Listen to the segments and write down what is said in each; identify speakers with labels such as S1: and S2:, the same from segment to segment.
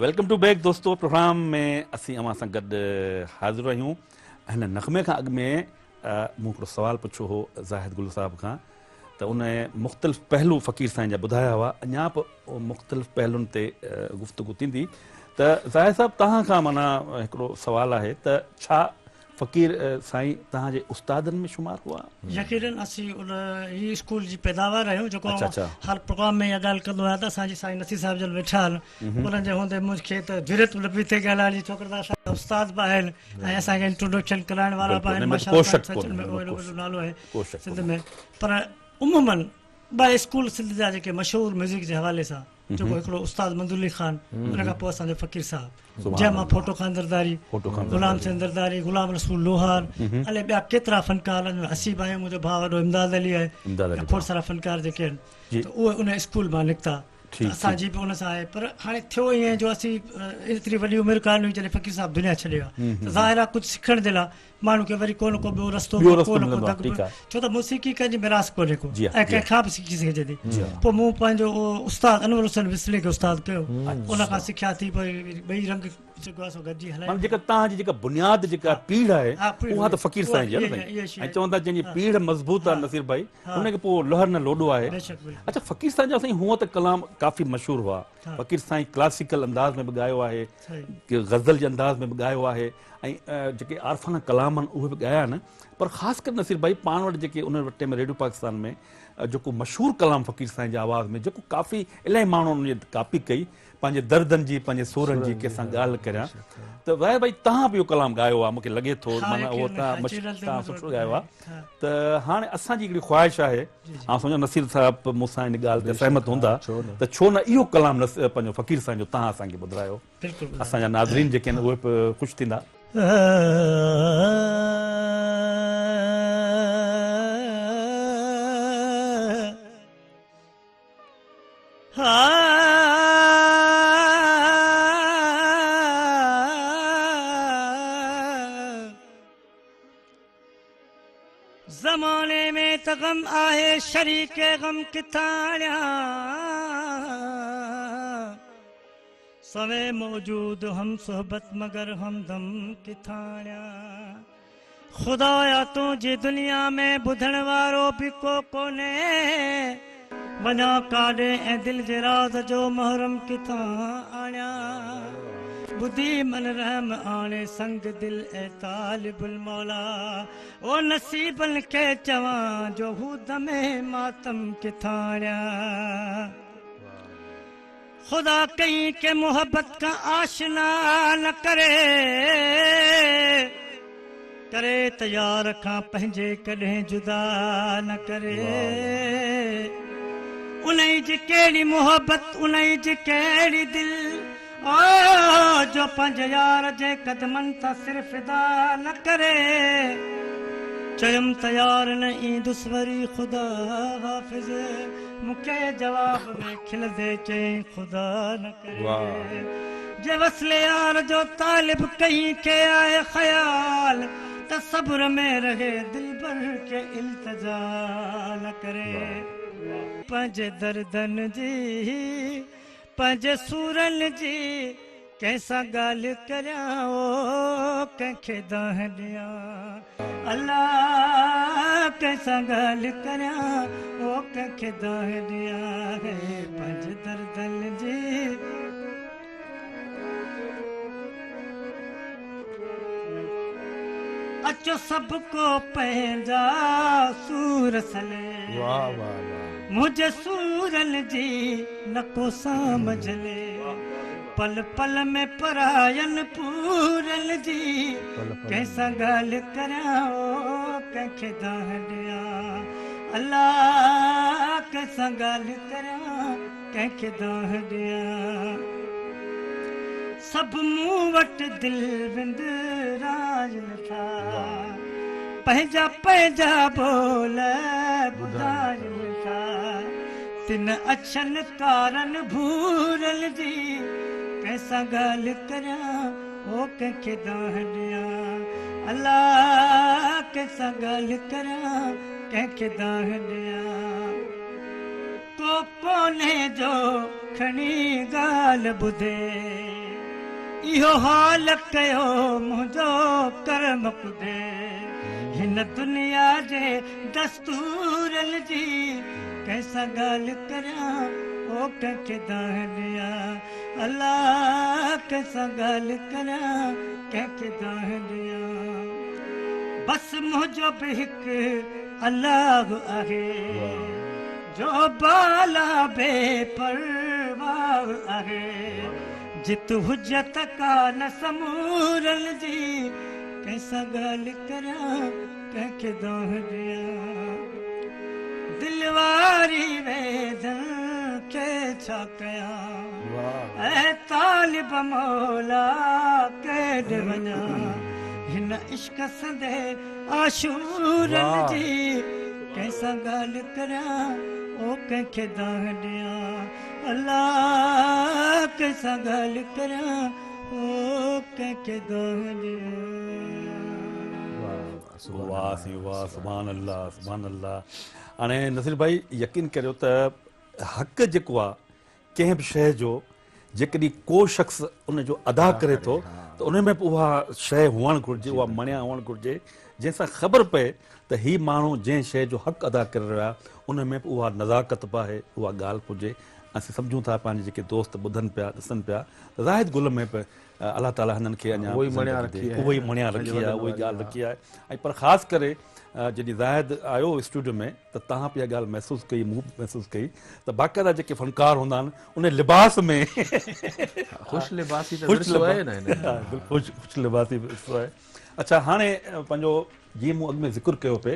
S1: Welcome to back دوستو programme ۾ اسين اوهان سان گڏ حاضر آهيون. هن نغمي کان اڳ ۾ مون هڪڙو سوال پڇيو هو زاهد گل صاحب کان ته ان مختلف پهلو فقير سائين جا ٻڌايا هئا، اڃا به مختلف پهلن تي گفتگو ٿيندي. ته زاهد صاحب توهان کان معنيٰ هڪڙو سوال آهي ته ڇا فقير سائين توهان جي استادن ۾ شمار هئا؟
S2: يقينن اسين ان ئي اسڪول جي پيداوار آهيون جيڪو آئون هر پروگرام ۾ اها ڳالهه ڪندو آهيان ته اسان جي سائين نصير صاحب جن ويٺا آهن انهن جي هوندي مون کي ته جرئت به نه پئي ٿئي ڳالهائڻ جي ڇوڪر ته اسان جا استاد به آهن ۽ اسان کي انٽروڊڪشن ڪرائڻ وارا به آهن ماشاء الله سچ ۾ اهو وڏو نالو آهي سنڌ ۾ پر عمومن ٻه اسڪول سنڌ جا جيڪي مشهور ميوزڪ جي حوالي سان جيڪو هڪڙو استاد منظور علي خان ان کان پوء اسان جو فقير صاحب جنهن مان ڦوٽو خان زرداري، غلام حسين زرداري، غلام رسول لوهار الائي ٻيا ڪيترا فنڪار حسيب آهي منهنجو ڀاء وڏو امداد علي آهي کوڙ سارا فنڪار جيڪي آهن ته اهي ان اسڪول مان نڪتا ته اسان جي به ان سان آهي پر هاڻي ٿيو ائين جو اسين ايتري وڏي عمر ڪانه هئي جڏهن فقير صاحب دنيا ڇڏي ويا ته ظاهر آهي ڪجهه سکڻ جي لاء ماڻهو کي وري ڪو نه ڪو ٻيو رستو ڪو نه ڪو دڳ به ڇو ته موسيقي ڪنهن جي ميراث ڪونهي ڪو ۽ ڪنهن کان به سکي سگهجي ٿي پوء مون پنهنجو استاد انور حسين وسلي کي استاد ڪيو ان کان سکيا ٿي پوء ٻئي رنگ جيڪو آهي سو گڏجي هلايو.
S1: معنيٰ جيڪا توهان جي جيڪا بنياد جيڪا پيڙهه آهي اها ته فقير سائين جي آهي نه سائين ۽ چون ٿا جنهن جي پيڙهه مضبوط آهي نصير ڀائي ان کي پوء لهر نه لوڏو آهي. اڇا فقير سائين جا سائين هونء ته ڪلام ڪافي مشهور هئا فقير سائين ڪلاسيڪل انداز ۾ به ڳايو آهي غزل جي انداز ۾ به ڳايو آهي ۽ جيڪي عارفانه ڪلام آهن اهي به ڳايا آهن پر خاص ڪري نصير ڀائي پاڻ وٽ جيڪي ان ٽيم ريڊيو پاڪستان ۾ جيڪو مشهور ڪلام فقير سائين جي آواز ۾ جيڪو ڪافي الاهي ماڻهن ان جي ڪاپي ڪئي پنهنجي دردن جي پنهنجي سورن جي ڪنهن سان ڳالهه ڪريان ته ظاهر ڀائي تهان به اهو ڪلام ڳايو آهي مونکي لڳي ٿو معنيٰ اهو تهان سٺو ڳايو آهي ته هاڻي اسان جي هڪڙي خواهش آهي آئون سمجهان نصير صاحب مون سان ان ڳالهه تي سهمت هوندا ته ڇو نه اهو ڪلام پنهنجو فقير سائين جو تهان اسان کي ٻڌرايو اسان جا ناظرين جيڪي آهن اهي به خوش ٿيندا.
S2: زماني ۾ ته غم آهي شريڪ غم ڪٿان آڻيان سوين موجود هم صحبت مگر همدم ڪٿان آڻيان خدايا تنهنجي دنيا ۾ ٻڌڻ وارو به ڪو ڪونهي وڃان ڪاڏي ۽ دل جي راز جو محرم ڪٿان آڻيان ٻڌي من رحم آڻي سنگ دل اي طالب المولا او نصيبن کي چوان جو هو دم ماتم ڪٿان آڻيان خدا ڪنهن کي محبت کان آشنا نه ڪري، ڪري ته يار کان پنهنجي ڪڏهن جدا نه ڪري. انهي جي ڪهڙي محبت، انهي جي ڪهڙي دل، او جو پنهنجي يار جي قدمن تان سر فدا نه ڪري. چيم ته يار نه ايندس وري خدا حافظ. مون کي جواب ۾ کلندي چيائين خدا نه ڪري جي وصل يار جو طالب ڪنهن کي آهي خيال ته صبر ۾ رهي دلبر کي التجا نه ڪري پنهنجي دردن جي پنهنجي سورن جي ڪنهن سان ڳالهه ڪريان او ڪنهن کي دانهن ڏيان الله ڪنهن سان ڳالهه ڪريان او ڪنهن کي دانهن ڏيان پنهنجي دردن جي اچو سڀ ڪو پنهنجا سور سلي
S3: واه واه واه
S2: منهنجي سورن جي نه ڪو سام جهلي پل پل ۾ پراين پورن جي ڪنهن سان ڳالهه ڪريان او ڪنهن کي دانهن ڏيان الله ڪنهن سان ڳالهه ڪريان ڪنهن کي دانهن ڏيان سڀ مون وٽ دل وندرائن ٿا پنهنجا پنهنجا ٻول ٻڌائن ٿا تن اڇن ڪارن ڀورن جي ڪنهن سان ڳالهه ڪريان او ڪنهن کي دانهن ڏيان الله ڪنهن سان ڳالهه ڪريان ڪنهن کي دانهن ڏيان ڪو ڪونهي جو کڻي ڳالهه ٻڌي. اهو حال ڪيو منهنجو ڪرم خودي هن دنيا جي دستورن جي ڪنهن سان ڳالهه ڪريان او ڪنهن کي دانهن ڏيان الله ڪنهن سان ڳالهه ڪريان ڪنهن کي دانهن ڏيان بس منهنجو به هڪ الله آهي جو بالا بي پرواهه آهي جت حجت ڪا نه سمورن جي ڪنهن سان ڳالهه ڪريان ڪنهن کي دانهن ڏيان دل واري ويڌن کي ڇا ڪيان اي طالب مولا ڪيڏ وڃان هن عشق سندي عاشورن جي ڪنهن سان ڳالهه ڪريان او ڪنهن کي دانهن ڏيان الله ڪنهن سان ڳالهه ڪريان او ڪنهن کي دانهن ڏيان.
S1: واه سائين واه سبحان الله سبحان الله هاڻي نصير ڀائي يقين ڪريو ته حق جيڪو آ ڪنهن به شيء جو جيڪڏهن ڪو شخص ان جو ادا ڪري ٿو ته ان ۾ به اها شيء هئڻ گهرجي اها مڻيا هئڻ گهرجي جنهن سان خبر پئي ته هي ماڻهو جنهن شيء جو حق ادا ڪري رهيو آهي ان ۾ به اها نزاڪت به آهي اها ڳالهه به هجي. اسين سمجهون ٿا پنهنجي جيڪي دوست ٻڌن پيا ڏسن پيا ته زاهد گل ۾ به الله تعالي هنن کي اڃا
S3: اهو ئي مڻيا رکي آهي
S1: اهو ئي مڻيا رکي آهي اهو ئي ڳالهه رکي آهي ۽ پر خاص ڪري جڏهن زاهد آيو اسٽوڊيو ۾ ته توهان به اها ڳالهه محسوس ڪئي مون به محسوس ڪئي ته باقاعده جيڪي فنڪار هوندا آهن ان لباس ۾
S3: خوش لباسي ته ورثو آهي نه هن
S1: جو خوش لباسي ورثو آهي اڇا هاڻي پنهنجو جيئن مون اڳ ۾ ذڪر ڪيو پئي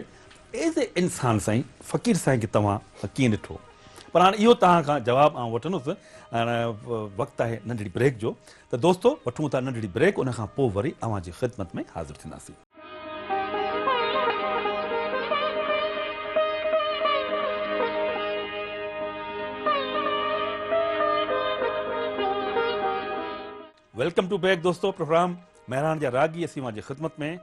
S1: ايز اي انسان سائين فقير سائين کي توهان ڪيئن ڏٺو پر هاڻي اهو توهان کان جواب آئون وٺندس هاڻي وقت آهي ننڍڙي بريڪ جو ته دوستو وٺون ٿا ننڍڙي بريڪ ان کان پوء وري اوهان جي خدمت ۾ حاضر ٿينداسين. Welcome to back دوستو پروگرام مهراڻ جا راڳي اسين اوهان جي خدمت ۾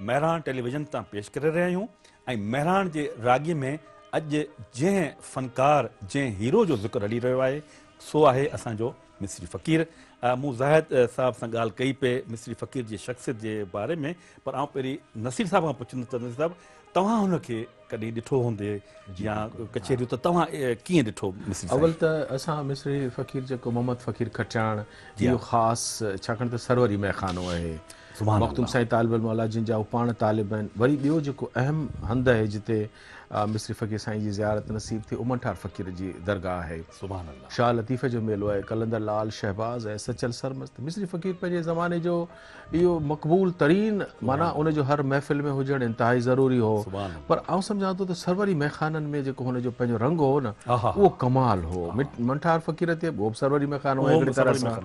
S1: مهراڻ ٽيليويزن تان پيش ڪري رهيا آهيون ۽ مهراڻ جي راڳي ۾ اڄ جنهن فنڪار جنهن هيرو جو ذڪر هلي رهيو آهي سو آهي اسان جو مصري فقير. مون زاهد صاحب سان ڳالهه ڪئي پئي مصري فقير جي شخصيت جي باري ۾ پر آئون پهرين نصير صاحب کان پڇندس ته نصير صاحب توهان هن کي ڪڏهن ڏٺو هوندي يا ڪچهريون ته توهان ڪيئن ڏٺو مصري سائين؟
S3: اول ته اسان مصري فقير جيڪو محمد فقير کٽياڻ اهو خاص ڇاڪاڻ ته سروري مئخانو آهي مخدوم سائين طالب الموليٰ جن جا هو پاڻ طالب آهن وري ٻيو جيڪو اهم هنڌ آهي جتي مصري فقير سائين جي زيارت نصيب ٿي امنٺار فقير جي درگاهه آهي.
S1: سبحان الله.
S3: شاهه لطيف جو ميلو آهي، قلندر لعل شهباز ۽ سچل سرمست. مصري فقير پنهنجي زماني جو اهو مقبول ترين معنيٰ ان جو هر محفل ۾ هجڻ انتهائي ضروري هو. پر آئون سمجهان ٿو ته سروري ميخانن ۾ جيڪو هن جو پنهنجو رنگ هو نه اهو ڪمال هو. منٺار فقير تي به اهو به سروري ميخانو آهي هڪڙي طرح سان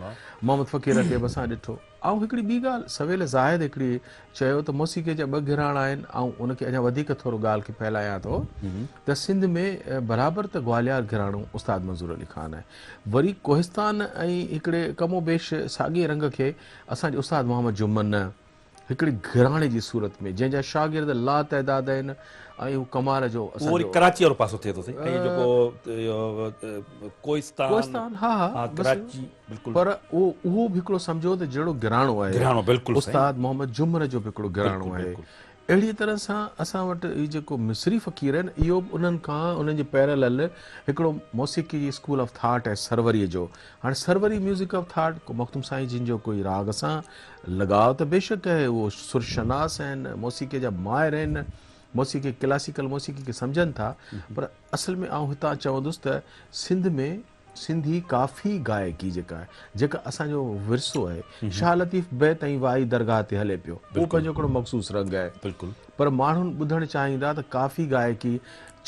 S3: محمد فقير تي به اسان ڏٺو. آئون هڪڙي ٻي ڳالهه سويل زاهد هڪڙي چيو ته موسيقي جا ٻه گهراڻا آهن آئون ان کي اڃا وڌيڪ ٿورو ڳالهه کي ڦهلايان ٿو ته سنڌ ۾ برابر ته گواليار گهراڻو استاد منظور علي خان آهي وري ڪوهستان ۽ هڪڙي ڪم و بيش ساڳئي رنگ کي اسان جي استاد محمد جمن هڪڙي گهراڻي جي صورت ۾ جنهن جا شاگرد لا تعداد آهن ۽ هو ڪمال جو
S1: اسان جو اهو وري ڪراچي وارو پاسو ٿئي ٿو سائين ۽ جيڪو ڪوهستان
S3: ڪوهستان ها ها
S1: ڪراچي بلڪل
S3: پر اهو اهو به هڪڙو سمجهو ته جهڙو گهراڻو آهي
S1: گهراڻو بلڪل
S3: استاد محمد جمن جو به هڪڙو گهراڻو آهي اهڙي طرح سان اسان وٽ هي جيڪو مصري فقير آهن اهو به انهن کان انهن جي پيرلل هڪڙو موسيقي جي اسڪول آف ٿاٽ آهي سروري جو هاڻي سروري ميوزڪ آف ٿاٽ ڪو مخدوم سائين جن جو ڪوئي راڳ سان لڳاء ته بيشڪ آهي اهو سر شناس آهن موسيقي جا ماهر آهن موسيقي ڪلاسيڪل موسيقي کي سمجهن ٿا پر اصل ۾ آئون هتان چوندس ته سنڌ ۾ سنڌي ڪافي گائڪي جيڪا آهي جيڪا اسان جو ورثو آهي شاهه لطيف بيت ۽ وائي درگاهه تي هلي پيو اهو پنهنجو هڪڙو مخصوص رنگ آهي
S1: بلڪل
S3: پر ماڻهن ٻڌڻ چاهيندا ته ڪافي گائڪي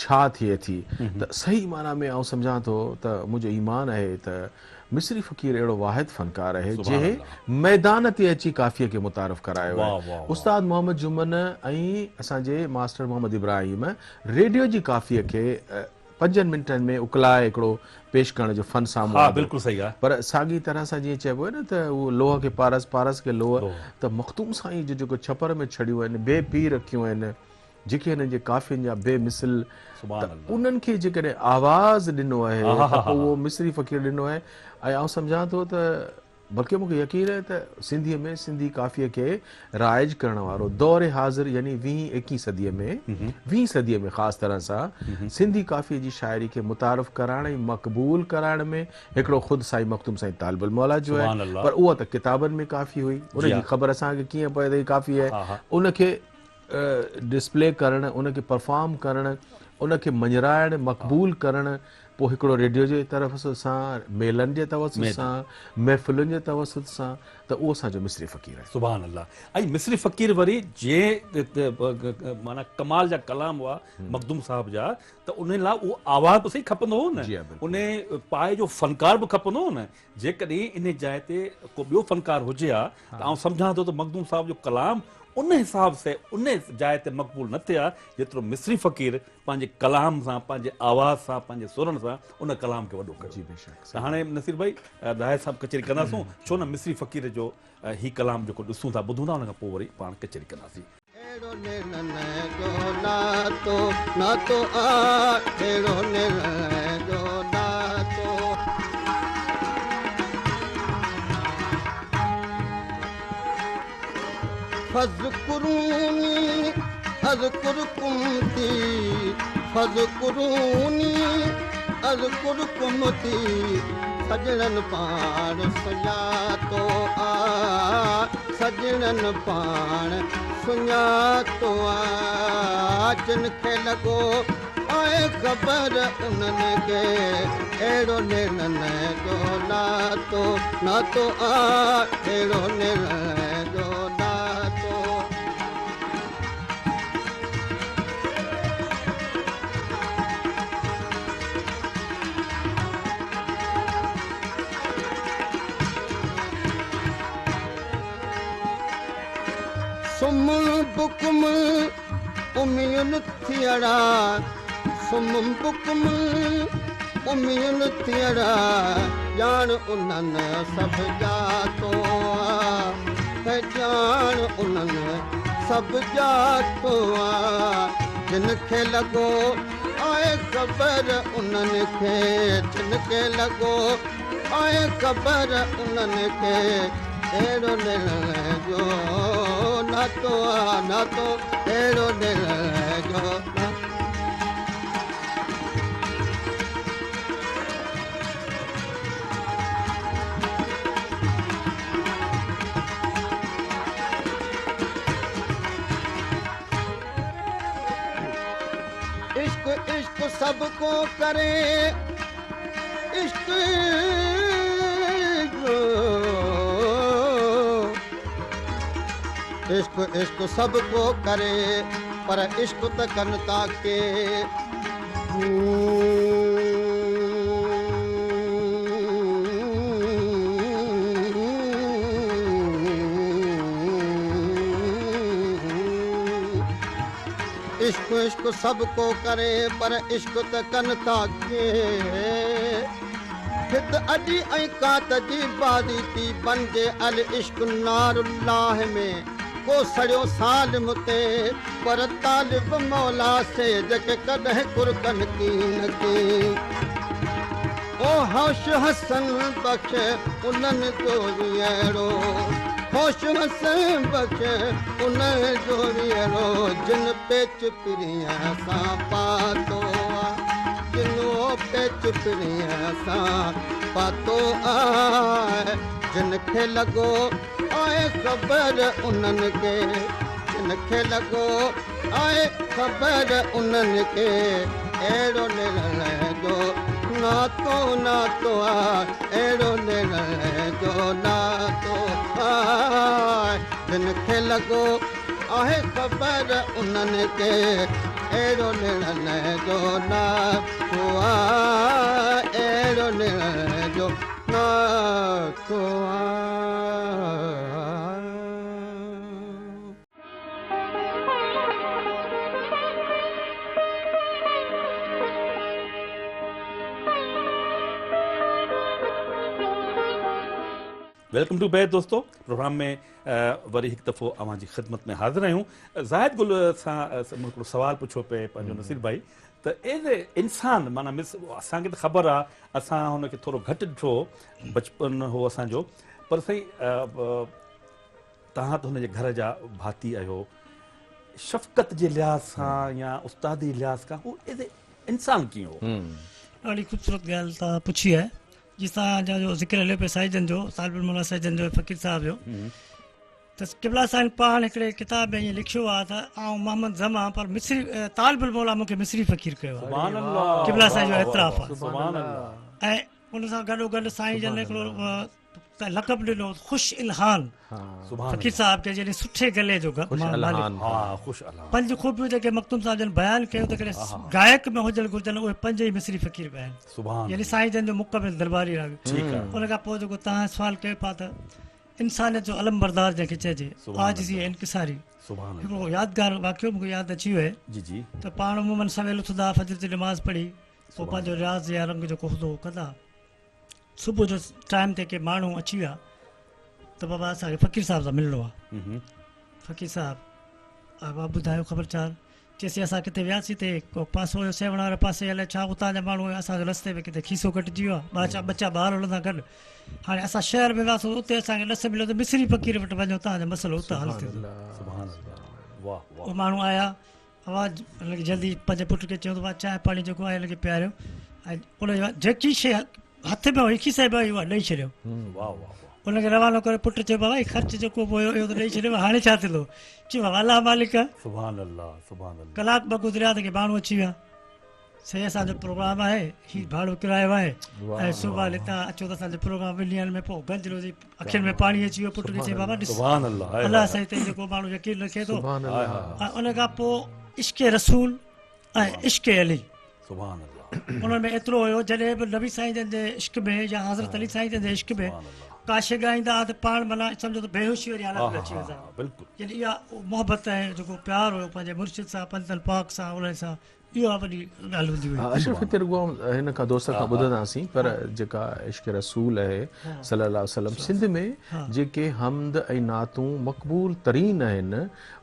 S3: ڇا ٿئي ٿي ته صحيح معنيٰ ۾ آئون سمجهان ٿو ته منهنجو ايمان آهي ته مصري فقير اهڙو واحد فنڪار آهي جنهن ميدان تي اچي ڪافيء کي متعارف ڪرايو آهي استاد محمد جمن ۽ اسان جي ماسٽر محمد ابراهيم ريڊيو جي ڪافيء کي پنجن منٽن ۾ اڪلائي هڪڙو پيش ڪرڻ جو فن سامهون
S1: ها
S3: آندو.
S1: بلڪل صحيح آ.
S3: پر ساڳي طرح سان جيئن چئبو آهي نه ته اهو لوهه کي پارس پارس کي لوهه ته مخدوم سائين جون جيڪو ڇپر ۾ ڇڙيون آهن بي پير رکيون آهن جيڪي هنن جي ڪافين جا بي مثل
S1: سبحان
S3: ته
S1: الله.
S3: انهن کي جيڪڏهن آواز ڏنو آهي
S1: ها
S3: ته
S1: ها
S3: پوء
S1: ها.
S3: اهو مصري فقير ڏنو آهي ۽ آئون سمجهان ٿو ته. بلڪه مون کي يقين آهي ته سنڌيء ۾ سنڌي ڪافيء کي رائج ڪرڻ وارو دور حاضر يعني ويهين ايڪيهين صديء ۾ ويهين صديء ۾ خاص طرح سان سنڌي ڪافيء جي شاعري کي متعارف ڪرائڻ ۽ مقبول ڪرائڻ ۾ هڪڙو خود سائين مخدوم سائين طالب الموليٰ جو آهي پر اها ته ڪتابن ۾ ڪافي هئي ان جي خبر اسان کي ڪيئن پئي ته هي ڪافي آهي ان کي ڊسپلي ڪرڻ ان کي پرفارم ڪرڻ ان کي مڃرائڻ مقبول ڪرڻ پوء هڪڙو ريڊيو جي طرف سان، ميلن جي توسط سان، محفلن جي توسط سان ته اهو اسان جو مصري فقير آهي.
S1: سبحان الله ۽ مصري فقير وري جنهن معنيٰ ڪمال جا ڪلام هئا مخدوم صاحب جا ته انهي لاء اهو آواز به صحيح کپندو هو نه انهي پائي جو فنڪار به کپندو هو نه جيڪڏهن انهي جاء تي ڪو ٻيو فنڪار هجي ها ته آئون سمجهان ٿو ته مخدوم صاحب جو ڪلام ان حساب سي انهي جاء تي مقبول نه ٿئي ها جيترو مصري فقير پنهنجي ڪلام سان پنهنجي آواز سان پنهنجي سرن سان ان ڪلام کي وڏو ڪيو.
S3: جي بيشڪ.
S1: ته هاڻي نصير ڀائي زاهد صاحب ڪچهري ڪنداسون ڇو نه مصري فقير جو هي ڪلام جيڪو ڏسون ٿا ٻڌون ٿا ان کان پوء وري پاڻ ڪچهري ڪنداسين.
S4: اهڙو نيڻن جو ناتو ناتو آ اهڙو نيڻن جو ناتو. فاذڪروني اذڪرڪم ٿي فاذڪروني اذڪرڪم ٿي سڄڻن پاڻ سڃاتو آ سڄڻن پاڻ سڃاتو آ جن کي لڳو آهي خبر انهن کي اهڙو نيڻن جو ناتو ناتو آ اهڙو نيڻن جو ناتو. سم بڪم امين ٿيڙا سم بڪم امين ٿيڙا ڄاڻ انهن سڀ ڄاتو آ ڄاڻ انهن سڀ ڄاتو آ جن کي لڳو آهي خبر انهن کي جن کي لڳو آهي خبر انهن کي اهڙو نرڻ جو ناتو آ ناتو اهڙو نرڻ جو عشق عشق سڀ ڪو ڪري عشق عشق عشق سڀ ڪو ڪري پر عشق ته ڪن ٿا ڪي. عشق عشق سڀ ڪو ڪري پر عشق ته ڪن ٿا ڪي. هت اڏي ۽ ڪات جي بازي ٿي بنجي العشق نار الله ۾ ڪو سڙيو سالم تي پر طالب مولا سي جيڪي ڪڏهن ڪرڪن ڪين ڪي. او هوش حسن بخش انهن جو ويئڙو هوش حسن بخش انهن جو ويئڙو جن پيچ پرينء سان پاتو آ جن او پيچ پرينء سان پاتو آ جن کي لڳو آهي خبر انهن کي جن کي لڳو آهي خبر انهن کي اهڙو نرڻ جو ناتو ناتو آ اهڙو نرڻ جو ناتو آ جن کي لڳو آهي خبر انهن کي اهڙو نرڻ جو ناتو آ اهڙو نرڻ جو ناتو آ.
S1: Welcome to back دوستو پروگرام ۾ وري هڪ دفعو اوهان جي خدمت ۾ حاضر آهيون زاهد گل سان مون هڪڙو سوال پڇيو پئي پنهنجو نصير ڀائي ته ايز اي انسان معنيٰ مس اسان کي ته خبر آ اسان هن کي ٿورو گهٽ ڏٺو بچپن هو اسان جو پر سائين توهان ته هن جي گهر جا ڀاتي آهيو، شفقت جي لحاظ سان يا استادي لحاظ کان هو ايز اي انسان ڪيئن هو؟
S2: ڏاڍي خوبصورت ڳالهه توهان پڇي آهي. جي توهان جا جو ذڪر هليو پيو سائين جن جو، طالب الموليٰ سائين جن جو ۽ فقير صاحب جو، ته قبلا سائين پاڻ هڪڙي ڪتاب ۾ ائين لکيو آهي ته آئون محمد زمان پر مصري طالب الموليٰ مون کي مصري فقير ڪيو آهي.
S1: سبحان الله.
S2: قبلا سائين جو اعتراف آهي.
S1: سبحان الله.
S2: ۽ ان سان گڏو گڏ سائين جن هڪڙو لقب ڏنو خوش الحان فقير صاحب کي يعني سٺي گلي جو مالڪ. پنج خوبيون جيڪي مخدوم صاحب جن بيان ڪيون ته ڪڏهن گائڪ ۾ هجڻ گهرجن اهي پنج ئي مصري فقير به آهن. يعني سائين جن جو مڪمل درباري راڳ. ان کان پوء جيڪو توهان سوال ڪيو پيا ته انسانيت جو علمبردار جنهن کي چئجي عاجزي ۽ انڪساري هڪڙو يادگار واقعو مون کي ياد اچي ويو آهي ته پاڻ عموماً سويل اٿندا فجر جي نماز پڙهي پوء پنهنجو رياض يا رنگ جيڪو هوندو هو ڪندا. صبح جو ٽائيم تي ڪي ماڻهو اچي ويا ته بابا اسان کي فقير صاحب سان ملڻو آهي. فقير صاحب بابا ٻڌايو خبر چار. چيسين اسان ڪٿي وياسين ته ڪو پاسو هيو سيوهڻ واري پاسي الائي ڇا اتان جا ماڻهو هيا اسان کي رستي ۾ ڪٿي کيسو ڪٽجي ويو آهي ٻچا ٻار هن سان گڏ. هاڻي اسان شهر ۾ وياسون اتي اسان کي ڏس مليو ته مصري فقير وٽ وڃو تان جو مسئلو اتان حل ٿيندو. اهي ماڻهو آيا اوهان هن کي جلدي پنهنجي پٽ کي چيو ته بابا چانهه پاڻي جيڪو آهي هن کي پياريو ۽ ان جي جيڪي شيء هٿ ۾ هئي کيسي ۾ هئي اها ڏئي ڇڏيو. ان کي روانو ڪري پٽ چيو بابا هي خرچ جيڪو به هيو اهو ته ڏئي ڇڏيو هاڻي ڇا ٿيندو؟ چيو بابا الله مالڪ آهي.
S1: سبحان الله سبحان الله.
S2: ڪلاڪ ٻه گذريا ته ڪي ماڻهو اچي ويا. سائين اسان جو پروگرام آهي هي ڀاڙو ڪرايو آهي ۽ سڀاڻي تان اچو ته اسان جو پروگرام ٻن ڏينهن ۾ پوء گنج روزي اکين ۾ پاڻي اچي ويو پٽ کي چئي بابا ڏس
S1: سبحان الله
S2: الله سائين تي جيڪو ماڻهو يقين رکي ٿو ۽ ان کان پوء عشق رسول ۽ عشق علي
S1: سبحان الله
S2: ان ۾ ايترو هيو جڏهن به نبي سائين جن جي عشق ۾ يا حضرت علي سائين جن جي عشق ۾ ڪا شيء ڳائيندا ته پاڻ معنيٰ سمجهو ته بيهوشي واري حالت ۾ اچي ويندا
S1: بلڪل
S2: يعني اها محبت ۽ جيڪو پيار هيو پنهنجي مرشد سان پنجتن پاڪ سان ان سان اها وڏي ڳالهه هوندي هئي.
S3: اشرف هتي رڳو آئون هن کان دوست کان ٻڌنداسين پر جيڪا عشق رسول اهي صلي الله عليه وسلم سنڌ ۾ جيڪي حمد ۽ نعتون مقبول ترين آهن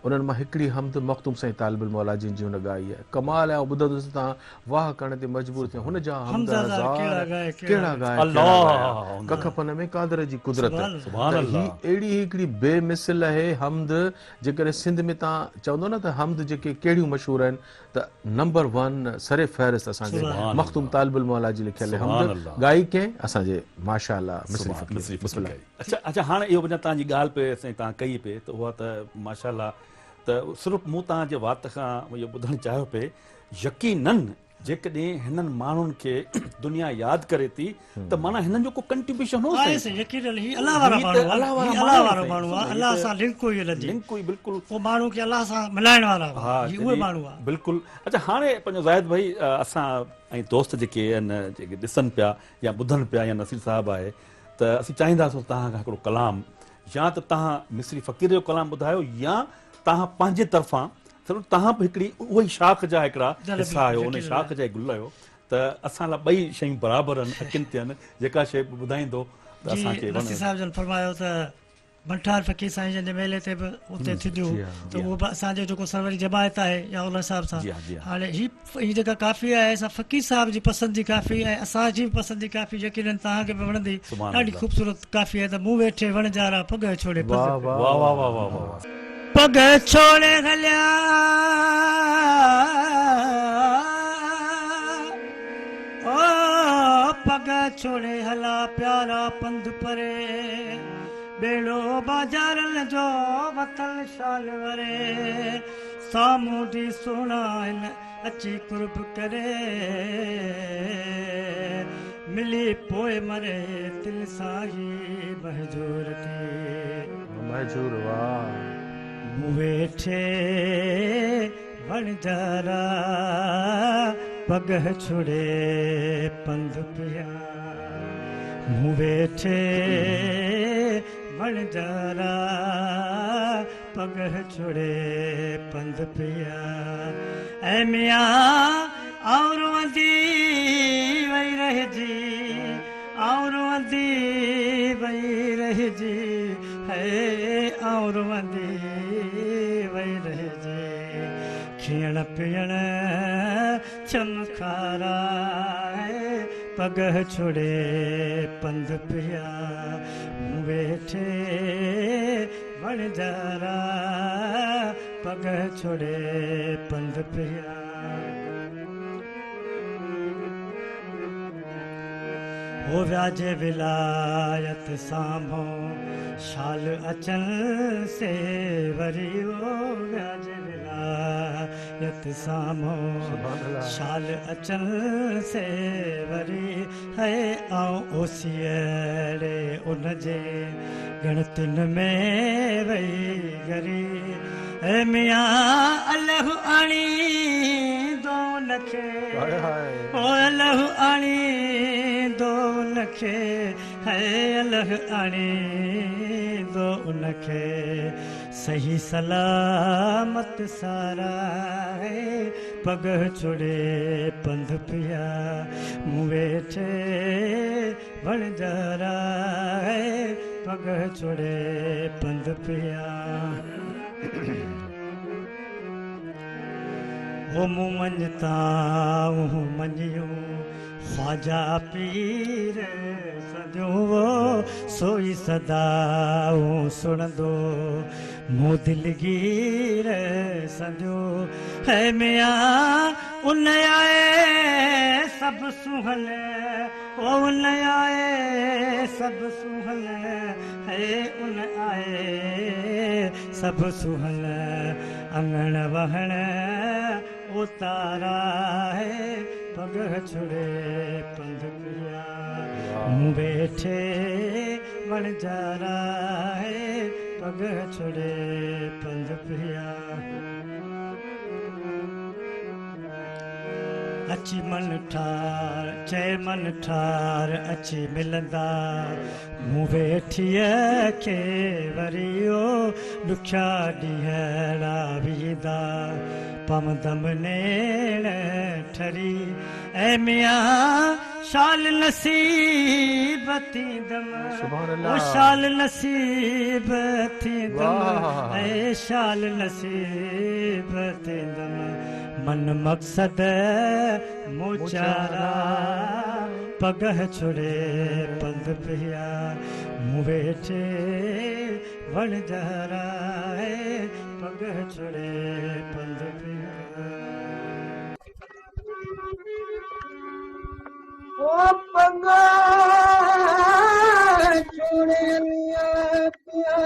S3: انهن مان هڪڙي حمد مخدوم سائين طالب الموليٰ جن جي هن ڳائي آهي ڪمال آهي آئون ٻڌندس ته توهان واهه ڪرڻ تي مجبور ٿي هن جا حمد هزار ڪهڙا ڳائي ڪهڙا ڳايا ڪک پن ۾ قادر جي قدرت ته هي اهڙي هڪڙي بي مثل اهي حمد جيڪڏهن سنڌ ۾ توهان چوندو نه ته حمد جيڪي ڪهڙيون مشهور آهن ته نمبر ون سر فهرست اسان جي مخدوم طالب الموليٰ جي لکيل حمد ڳائي ڪنهن اسان جي ماشاء الله مصري فقير بسم الله.
S1: اڇا اڇا هاڻ اهو وڃان توهان جي ڳالهه پئي سائين توهان ڪئي پئي ته اها ته ماشاء الله ته صرف مون توهان جي وات کان اهو ٻڌڻ چاهيو پئي يقينن جيڪڏهن هنن ماڻهن کي دنيا ياد ڪري ٿي ته معنيٰ هنن جو ڪو ڪنٽريبيوشن هو
S2: آهي سائين يقينن هي الله وارا ماڻهو آهن هي الله وارو ماڻهو آهي الله سان لنڪ هئي هنن جي
S1: لنڪ هئي بلڪل
S2: پوء ماڻهو کي الله سان ملائڻ وارا هئا هي اهي ماڻهو هئا
S1: بلڪل اچها هاڻي پنهنجو زاهد ڀائي اسان ۽ دوست جيڪي آهن جيڪي ڏسن پيا يا ٻڌن پيا يا نصير صاحب آهي ته اسين چاهينداسون توهان کان هڪڙو ڪلام يا ته توهان مصري فقير جو ڪلام ٻڌايو يا توهان پنهنجي طرفان توهان به هڪڙي اهو ئي شاخ جا هڪڙا حصا آهيو ان شاخ جا ئي گل آهيو ته اسان لاء ٻئي شيون برابر آهن اکين تي آهن جيڪا شيء به ٻڌائيندو ته اسان کي
S2: جي نصير صاحب جن فرمايو ته منٺار فقير سائين جن جي ميلي تي به اتي ٿينديون ته اهو به اسان جو جيڪو سروري جماعت آهي يا ان حساب سان هاڻي هي هي جيڪا ڪافي آهي سا فقير صاحب جي پسند جي ڪافي ۽ اسان جي به پسند جي ڪافي يقينن توهان کي به وڻندي ڏاڍي خوبصورت ڪافي آهي ته مون ويٺي وڻجارا پڳهه ڇوڙي پنڌ پيا.
S1: واه واه واه واه واه.
S2: پڳهه ڇوڙي هليا او پڳهه ڇوڙي هلا پيارا پنڌ پري ٻيڙو ٻاجهارن جو وتل شال وري سامونڊي سهڻا هن اچي قرب ڪري ملي پوء مري تن سان هي مهجور ٿي.
S3: مهجور واه.
S2: مون ويٺي وڻجارا پڳهه ڇوڙي پنڌ پيا مون ويٺي وڻجارا پڳهه ڇوڙي پنڌ پيا اي ميان آئون روئندي وئي رهجي آئون روئندي وئي رهجي هي آئون روئندي وئي رهجي کيڻ پيڻ ڇم کارا پڳهه ڇوڙي پنڌ پيا، مون ويٺي وڻجارا، پڳهه ڇوڙي پنڌ پيا. هو وياجي ولايت سامهون، شال اچن سي وري، هو وياجي ولايت سامهون، شال اچن سي وري، هي آئون اوسيئڙي ان جي ڳڻتين ۾ وئي گري، اي ميان الهه آڻيندو ان کي، او الهه آڻيندو ان کي، هي الهه آڻيندو ان کي، صحيح سلامت سارا، هي پڳهه ڇوڙي پنڌ پيا، مون ويٺي وڻجارا، هي پڳهه ڇوڙي پنڌ پيا. هو مون مڃتائون مڃيون، خواجا پير سنديون، وو سوئي صدائون سڻندو، مون دلگير سنديون، هي ميان ان آئي سڀ سونهن، او ان آئي سڀ سونهن، هي ان آئي سڀ سونهن، اڱڻ وهڻ اوتارا، هي پڳهه ڇڙي پنڌ پيا، مون ويٺي وڻجارا، هي پڳهه ڇڙي پنڌ پيا. اچي من ٺار، چئي من ٺار، اچي ملندا مون ويٺيء کي وري، او ڏکيا ڏينهڙا ويندا، پوندم نيڻ ٺري، اي ميان شال نصيب ٿيندم، او شال نصيب ٿيندم، اي شال نصيب ٿيندم، من مقصد موچارا، پڳهه ڇڙي پنڌ پيا، مون ويٺي وڻجارا، پڳهه ڇڙي پنڌ پيا.
S5: او پڳهه ڇوڙي هليا پيا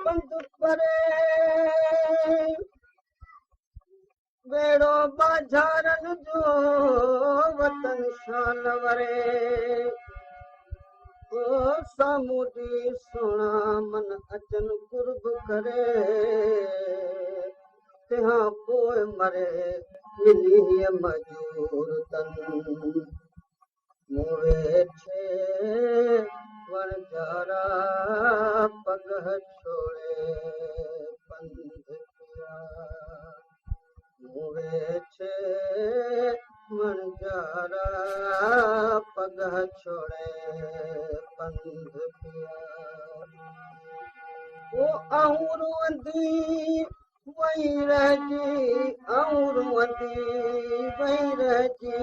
S5: پنڌ پري، ويڙهو ٻاجهارن جو وطن شان وري، او سامونڊي سهڻا من اچن قرب ڪري، تنهان پوء مري ملي هيء مهجور تن. مون ويٺي وڻجارا پڳهه ڇوڙي پنڌ پيا، مون ويٺي وڻجارا پڳهه ڇوڙي پنڌ پيا. او آئون روئندي وئي رهجي، آئون روئندي وئي رهجي،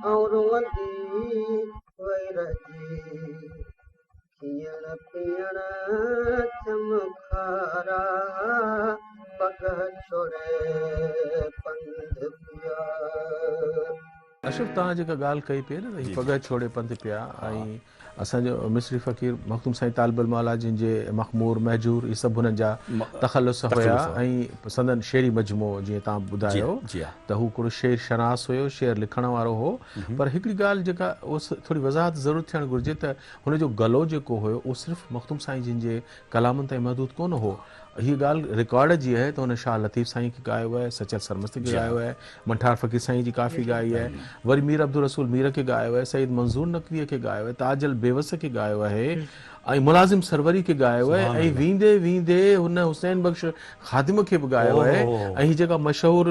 S5: آئون روئندي وئي رهجي، کيئڻ پيئڻ ٿيم کارا، پڳهه ڇوڙي پنڌ پيا.
S3: اشرف توهان جيڪا ڳالهه ڪئي پئي نه ته هي پڳهه ڇوڙي پنڌ پيا ۽ اسان جو مصري فقير مخدوم سائين طالب الموليٰ جن جي مخمور، مهجور اهي سڀ هنن جا تخلص هيا ۽ سندن شعري مجموعو جيئن توهان ٻڌايو ته هو هڪڙو شعر شناس هيو، شعر لکڻ وارو هو پر هڪڙي ڳالهه جيڪا ٿوري وضاحت ضرور ٿيڻ گهرجي ته هن جو گلو جيڪو هيو اهو صرف مخدوم سائين جن جي ڪلامن تائين محدود ڪونه هو. هيء ڳالهه رڪارڊ جي آهي ته هن شاهه لطيف سائين کي ڳايو آهي، سچل سرمست کي ڳايو آهي، منٺار فقير سائين جي ڪافي ڳائي آهي، وري مير عبدالرسول مير کي ڳايو آهي، سيد منظور نقويء کي ڳايو آهي، تاجل بيوس کي ڳايو آهي ۽ ملازم سروري کي ڳايو آهي ۽ ويندي ويندي هن حسين بخش خادم کي به ڳايو آهي ۽ هي جيڪا مشهور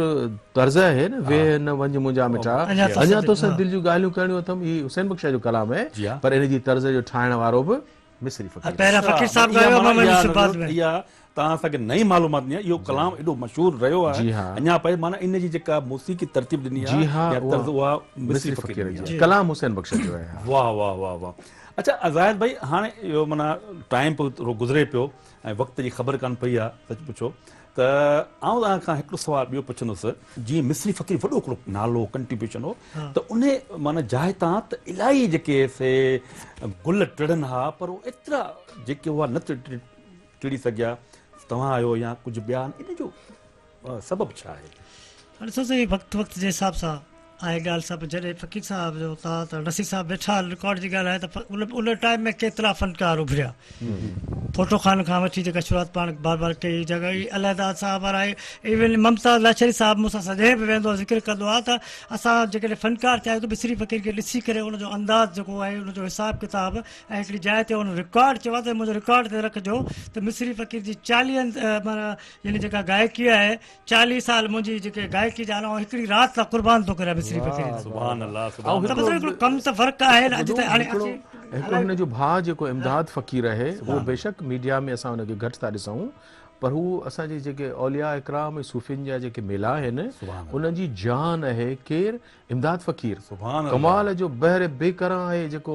S3: طرز آهي نه ويهه نه وڃ منهنجا مٺا اڃا توسان دل جون ڳالهيون ڪرڻيون اٿم هي حسين بخش جو ڪلام آهي پر ان جي طرز جو ٺاهڻ وارو به. مصري فقير.
S2: پهريان فقير صاحب ڳايو محمد يوسف بعد ۾.
S1: اها توهان اسان کي نئين معلومات ڏني آهي اهو ڪلام ايڏو مشهور رهيو آهي اڃا پئي معنيٰ ان جي جيڪا موسيقي ترتيب ڏني آهي يا طرز اها مصري فقير جي آهي.
S3: ڪلام حسين بخش جو آهي.
S1: واه واه واه واه اڇا زاهد ڀائي هاڻي اهو معنيٰ ٽائيم پيو ٿورو گذري پيو ۽ وقت جي خبر ڪانه پئي آهي سچ پڇو ته آئون توهان کان هڪڙو سوال ٻيو پڇندس جيئن مصري فقير وڏو هڪڙو نالو ڪنٽريبيوشن هو ته انهي معنيٰ جاء تان ته الائي جيڪي سي گل ٽڙن ها پر هو ايترا جيڪي هئا نه ٽڙي سگهيا توهان آهيو يا ڪجهه ٻيا آهن ان جو سبب ڇا آهي؟
S2: ڏسو سائين وقت وقت جي حساب سان آهي ڳالهه سڀ جڏهن فقير صاحب جو تان ته نصير صاحب ويٺا آهن رڪارڊ جي ڳالهه آهي ته ان ٽائيم ۾ ڪيترا فنڪار اڀريا ڦوٽو خان کان وٺي جيڪا شروعات پاڻ بار بار ڪئي جيڪا علحداد صاحب وارا ايون ممتاز لاشاري صاحب مون سان سجهي به ويندو ذڪر ڪندو آهي ته اسان جيڪڏهن فنڪار ٿيا آهيون ته مصري فقير کي ڏسي ڪري ان جو انداز جيڪو آهي ان جو حساب ڪتاب ۽ هڪڙي جاء تي ان رڪارڊ چيو آهي ته منهنجو رڪارڊ تي رکجو ته مصري فقير جي چاليهن معنيٰ يعني جيڪا گائڪي آهي چاليهه سال منهنجي جيڪي گائڪي جا آهن هڪڙي رات لاء قربان ٿو ڪريان مصري فقير تي.
S1: سبحان الله سبحان
S2: الله. ته مطلب هڪڙو ڪم ته فرق آهي نه اڄ ته هاڻي
S3: هڪڙو هڪڙو هن جو ڀاء جيڪو امداد فقير آهي اهو بيشڪ ميڊيا ۾ اسان ان کي گهٽ ٿا ڏسون پر هو اسان جي جيڪي اولياء اڪرام ۽ صوفين جا جيڪي ميلا آهن انهن جي جان آهي ڪير امداد فقير ڪمال جو بحر بيڪران آهي جيڪو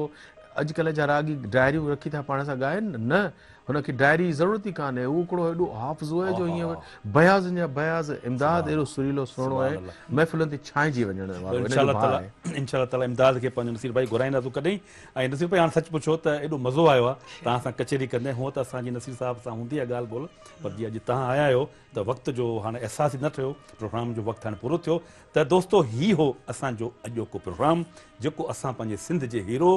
S3: اڄڪلهه جا راڳي ڊائريون رکي ٿا پاڻ سان ڳائن نه هن کي ڊائري جي ضرورت ئي ڪانهي هو هڪڙو ايڏو حافظو آهي جو هيئن بياضن جا بياض امداد ايڏو سريلو سهڻو آهي محفلن تي ڇانئجي وڃڻ وارو هن جو ڀاء آهي.
S1: انشاء الله تعالي امداد کي پنهنجو نصير ڀائي گهرائينداسون ڪڏهن ۽ نصير ڀائي هاڻ سچ پڇو ته ايڏو مزو آيو آهي توهان سان ڪچهري ڪندي هونء ته اسان جي نصير صاحب سان هوندي آهي ڳالهه ٻولهه پر جي اڄ توهان آيا آهيو ته وقت جو هاڻ احساس ئي نه ٿيو پروگرام جو وقت هاڻ پورو ٿيو ته دوستو هي هو اسان جو اڄوڪو پروگرام جيڪو اسان پنهنجي سنڌ جي هيرو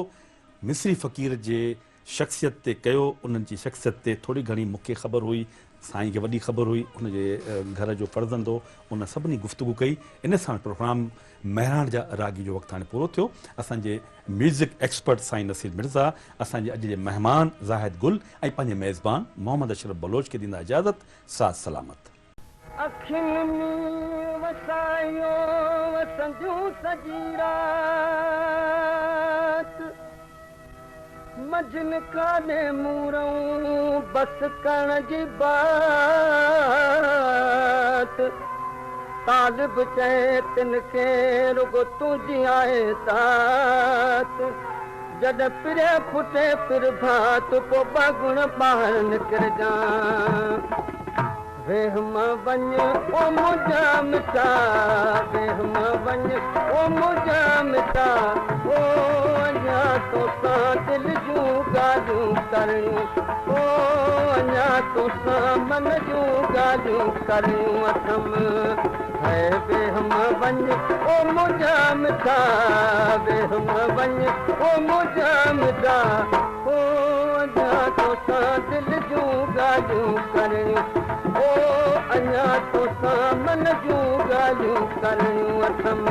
S1: مصري فقير جي شخصيت تي ڪيو انهن جي شخصيت تي ٿوري گهڻي مون کي خبر هئي سائين کي وڏي خبر هئي ان جي گهر جو فرزند هو ان سڀني گفتگو ڪئي ان ساڻ پروگرام مهراڻ جا راڳي جو وقت هاڻي پورو ٿيو اسان جي ميوزڪ ايڪسپرٽ سائين نصير مرزا اسان جي اڄ جي مهمان زاهد گل ۽ پنهنجي ميزبان محمد اشرف بلوچ کي ڏيندا اجازت ساز سلامت.
S5: اکين مينهن وسايو وسنديون سڄي رات منجهن ڪانهي مون رئون بس ڪرڻ جي بات طالب چئي تن کي رڳو تنهنجي آهي تات جڏهن پرين ڦٽي پرڀات پوء ٻاگهڻ ٻاهر نڪرجان. ويهه م وڃ او منهنجا مٺا ويهه م وڃ او منهنجا مٺا او اڃا توسان دل جون ڳالهيون ڪرڻيون او اڃا توسان من جون ڳالهيون ڪرڻيون اٿم هي ويهه م وڃ او منهنجا مٺا ويهه م وڃ او منهنجا مٺا او اڃا توسان دل جون ڳالهيون ڪرڻيون او اڃا توسان من جون ڳالهيون ڪرڻيون اٿم.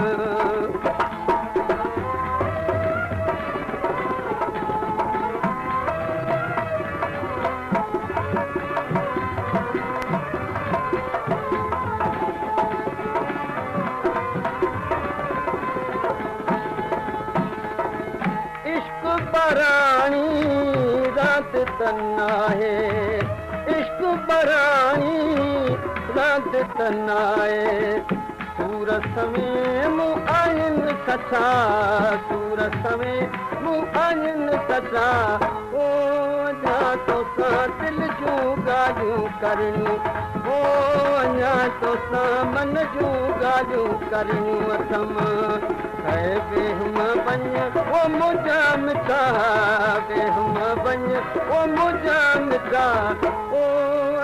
S5: عشق ٻاراڻي راند ته ناهي عشق ٻاراڻي راند ته ناهي سور سوين مون آهن سچا سور سوين مون آهن سچا او اڃا توسان دل جون ڳالهيون ڪرڻيون او اڃا توسان من جون ڳالهيون ڪرڻيون اٿم اي ويهه م وڃ او منهنجا مٺا ويهه م وڃ او منهنجا مٺا او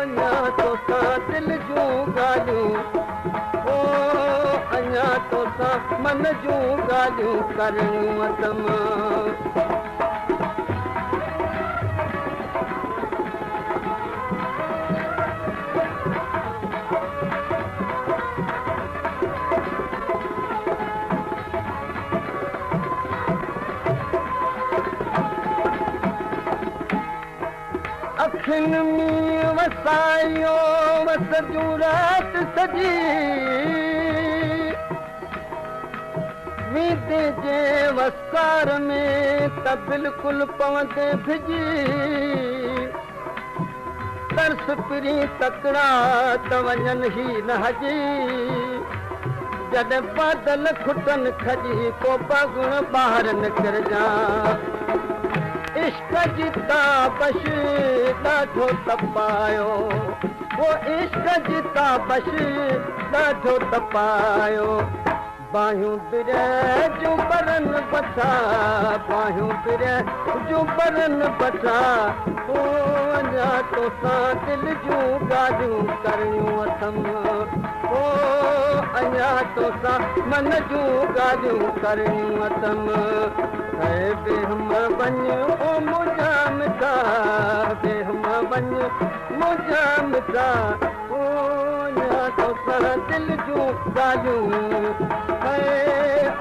S5: اڃا توسان دل جون ڳالهيون او اڃا توسان من جون ڳالهيون ڪرڻيون اٿم. اکين مينهن وسايو وسجون رات سڄي ويندي جي. وسڪار ۾ ته بلڪل پوندين ڀڄي. ترس پرين تڪڙا ته وڃن هي نه هڄي. جڏهن بادل کٽن کڄي پو ٻاگهڻ ٻاهر نڪرجان. عشق جي تابش ڏاڍو تپايو. او عشق جي تابش ڏاڍو تپايو. باهيون برهه جون ٻرن بٺا، باهيون برهه جون ٻرن بٺا. او اڃا توسان دل جون ڳالهيون ڪرڻيون اٿم. او اڃا توسان من جون ڳالهيون ڪرڻيون اٿم. اي بيهم وڃ او منهنجا مٺا، بيهم وڃ منهنجا مٺا. او اڃا توسان دل جون ڳالهيون، اي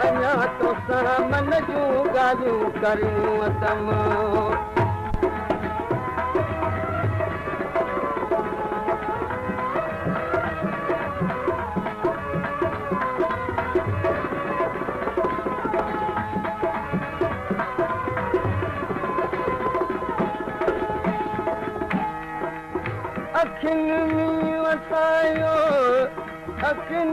S5: اڃا توسان من جون ڳالهيون ڪرڻيون اٿم. اکين مينهن وسايو، اکين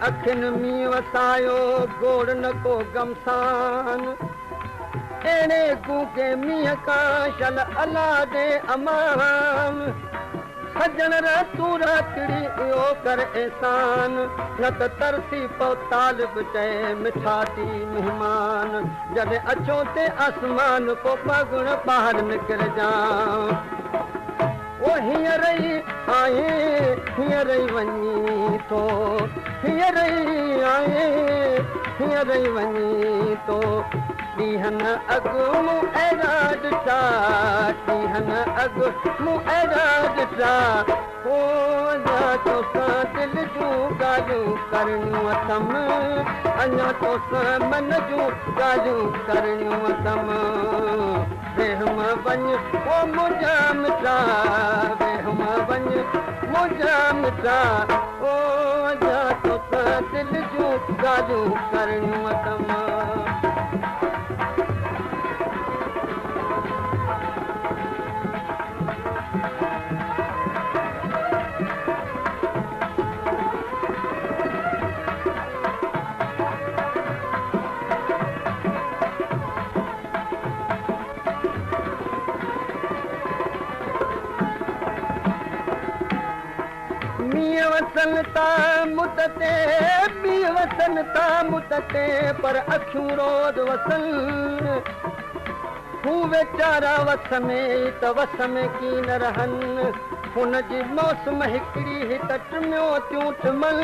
S5: اکين مينهن وسايو، گوڙ نه ڪو غمسان. اهڙي گونگي مينهن کان شل الله ڏي امان. سڄڻ رتون راتڙي اهو ڪر احسان، نه ته ترسي پئو طالب چئي مٺا ٿي مهمان. جڏهن اچو تي آسمان پو ٻاگهڻ ٻاهر نڪرجان. او هينئر ئي آئين هينئر ئي وڃين ٿو، هينئر ئي آئين هينئر ئي وڃين ٿو. ڏينهن اڳ مون اهڙا ڏٺا، ڏينهن اڳ مون اهڙا ڏٺا. او اڃا توسان دل جون ڳالهيون ڪرڻيون اٿم، اڃا توسان من جون ڳالهيون ڪرڻيون اٿم. ويهم وڃ او منهنجا مٺا، ويهم وڃ منهنجا مٺا. او اڃا توسان دل جون ڳالهيون ڪرڻيون اٿم. مينهن وسن ٿا مد تي، مينهن وسن ٿا مد تي، پر اکيون روز وسن. هو ويچارا وس ۾ ئي ته وس ۾ ڪين رهن. هن جي موسم هڪڙي هي ته ٽميو ٿيون ٽمن.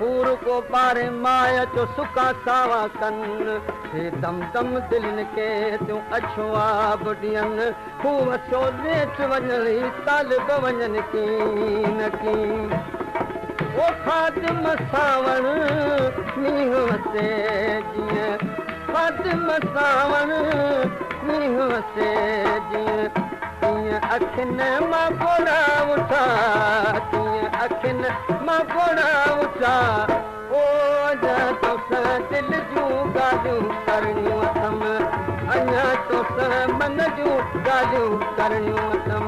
S5: هو رڳو ٻارهين ماهه اچو سڪا ساوا ڪن. هي دم دم دلين کي ٿيون اڇو آب ڏين. هو وسيو ريٺ وڃڻ هي طالب وڃن ڪين ڪين. او خادم سانوڻ مينهن وسي جيئن، خادم سانوڻ مينهن وسي جيئن، تيئن اکين مان ڳوڙها اٺا، تيئن اکين مان ڳوڙها اٺا. او اڃا توسان دل جون ڳالهيون ڪرڻيون اٿم، اڃا توسان من جون ڳالهيون ڪرڻيون اٿم.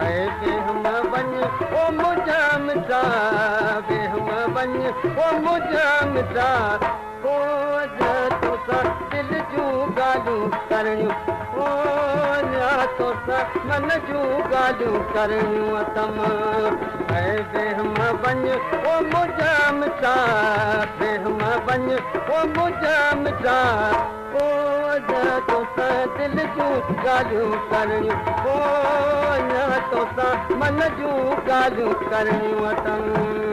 S5: اي ويهم وڃ او منهنجا مٺا، ويهم وڃ او منهنجا مٺا. او اڃا توسان دل جون ڳالهيون ڪرڻيون، او اڃا توسان من جون ڳالهيون ڪرڻيون اٿم. اي ويهم وڃ او منهنجا مٺا، ويهم وڃ او منهنجا مٺا. او اڃا توسان دل جون ڳالهيون ڪرڻيون، او اڃا توسان من جون ڳالهيون ڪرڻيون اٿم.